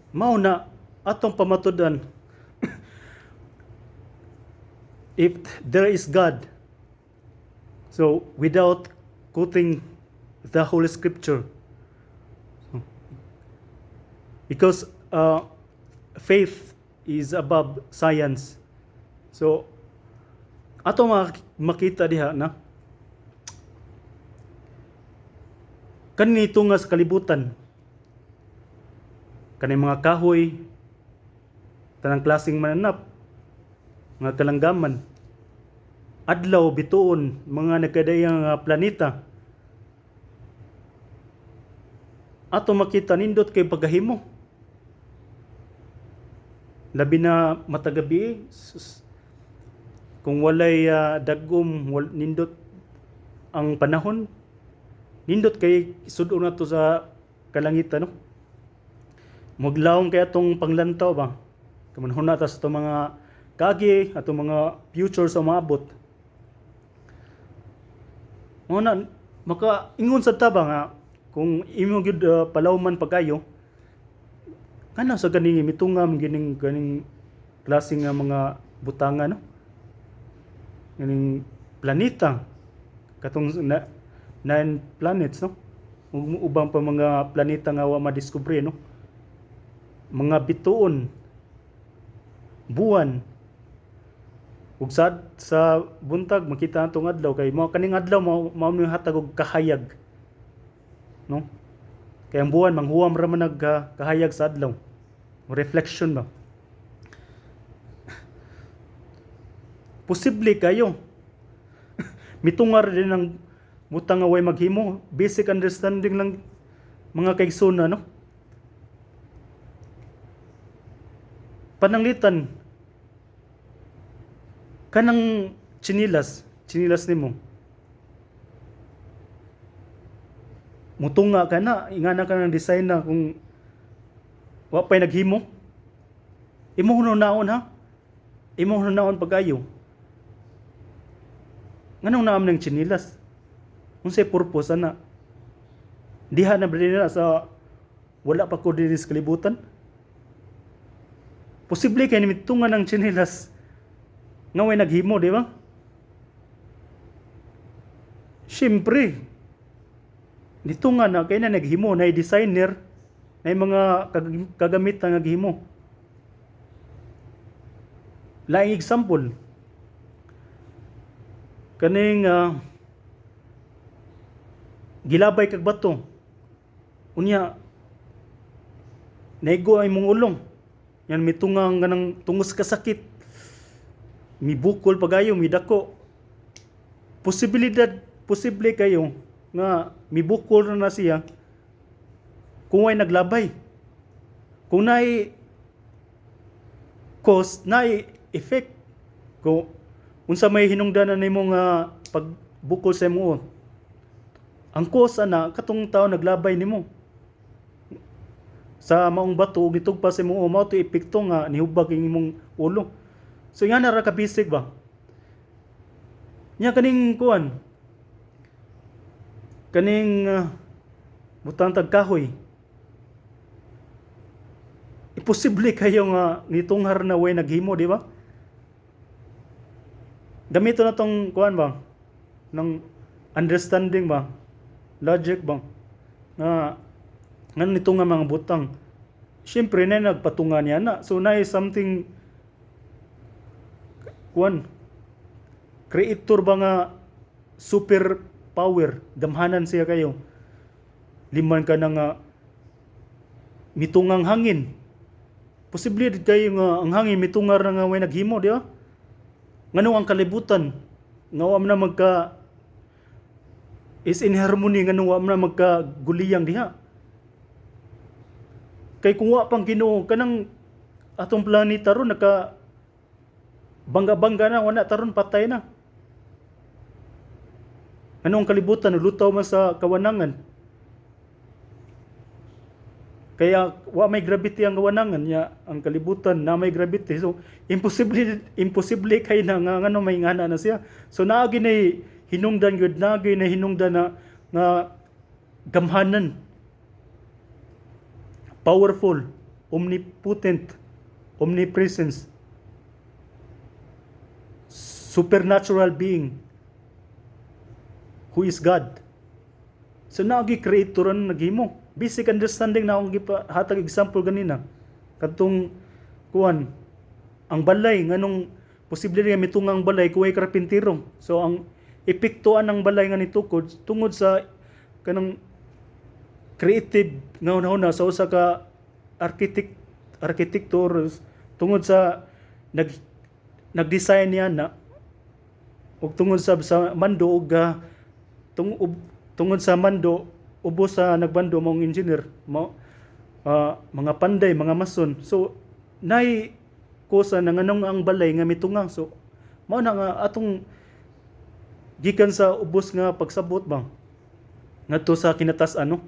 Mao na atong pamatud-an, if there is God, so without quoting the Holy Scripture, because faith is above science. So ato makita diha na kanito nga sa kalibutan, kaning mga kahoy, tanang klaseng mananap, mga kalanggaman, adlaw, bituon, mga nagkadaiyang nga planeta, ato makita nindot kay pagkahimo. Labi na matagabi, kung walay dagom, nindot ang panahon, nindot kay sud-on nato sa kalangitan, no? Maglawom kay atong panglantaw ba? Kamanhuna ta sa atong mga kagi, atong mga future sa maabot. Mao na maka ingon sad ta ba nga kung imo gyud palawman pag-ayo, ngano sa ganing mitunga man gining ganing klase nga mga butanga, no? Ganing planeta katong na, nine planets, no? Ug ubang pa mga planeta nga wa madiskubre, no? Mga bituon, buwan, ug sa buntag makita atong adlaw kay mao kaning adlaw mao ni hatag og kahayag, no? Kay ang buwan manghuwam ra man nagkahayag sa adlaw, reflection ba. Posible kayo mitungar din ang butang nga way maghimo. Basic understanding lang, mga kaigsoona, no? Pananglitan kanang tsinilas nimo, mutunga ka na, ingana ka ng design na kung wa pay naghimo, imo hunaon ha, imo hunaon pag-ayo. Nganong naam ng tsinilas? Unsay purpose ana? Diha na ba na sa wala pa ko diri sa kalibutan? Posible kay nimitungan ng tsinilas nga way naghimo, di ba? Siyempre, dito nga na kay na naghimo, na designer, na mga kagamit na naghimo. Laing example, kaning gilabay kag bato. Unya naigo ay mong ulong. Yan mitungang ganang tungos kasakit. Mibukol pagayo, midako. Posibilidad, posible kayo nga mibukol na na siya kung way naglabay. Kung naay cause, naay effect. Kung unsa may hinungdanan nimo nga pagbukol sa imo, ang cause ana katong tao naglabay nimo sa maong bato ug nitugpa sa imong, mao to epekto nga nihubag ang imong ulo. So nga na ra ka basic ba? Nya kaning kuan, kaning butang tag kahoy. Imposible kayo nga nitunghar na way naghimo, di ba? Gamito na tong kuan ba? Ng understanding ba? Logic ba? Nga ngano nito nga mga butang? Siyempre na nagpatunga niya na. So na something kuan, creator ba nga super power, gamhanan siya kayo. Liman ka na nga mitungang hangin. Posible kayo nga ang hangin mitungar na nga way naghimo, di ba? Ngano ang kalibutan nga wa man na magka is in harmony, ngano wa man na magka guliyang diha? Kay kung wa pang Ginoo, kanang atong planeta ron naka bangga-bangga na, wala taron, patay na. Ano ang kalibutan, lutaw man sa kawanangan. Kaya wa may gravity ang kawanangan nya, ang kalibutan na may gravity. So imposible, imposible kay na nga ngano may ngana na siya. So naagi na hinungdan gyud, naagi na hinungdan na nga gamhanan. Powerful. Omnipotent, omnipresence, supernatural being who is God. So naagi creator ang naghimo. Basic understanding na akong gipahatag example ganina. Katong kuan, ang balay, nganong posible nga mitunga ang balay kung way karpintero? So ang epektuan ng balay nga nitukod tungod sa kanang creative nga hunahuna sa usa ka architect, arkitekto, tungod sa nag nag-design niya na ug tungod sa mando ug tungod sa mando, ubos sa nagbando mong engineer mo, mga panday, mga mason. So nay kusa na nganong ang balay nga mitunga. So mao na nga atong gikan sa ubos nga pagsabot ba ngadto sa kinatas-an, no?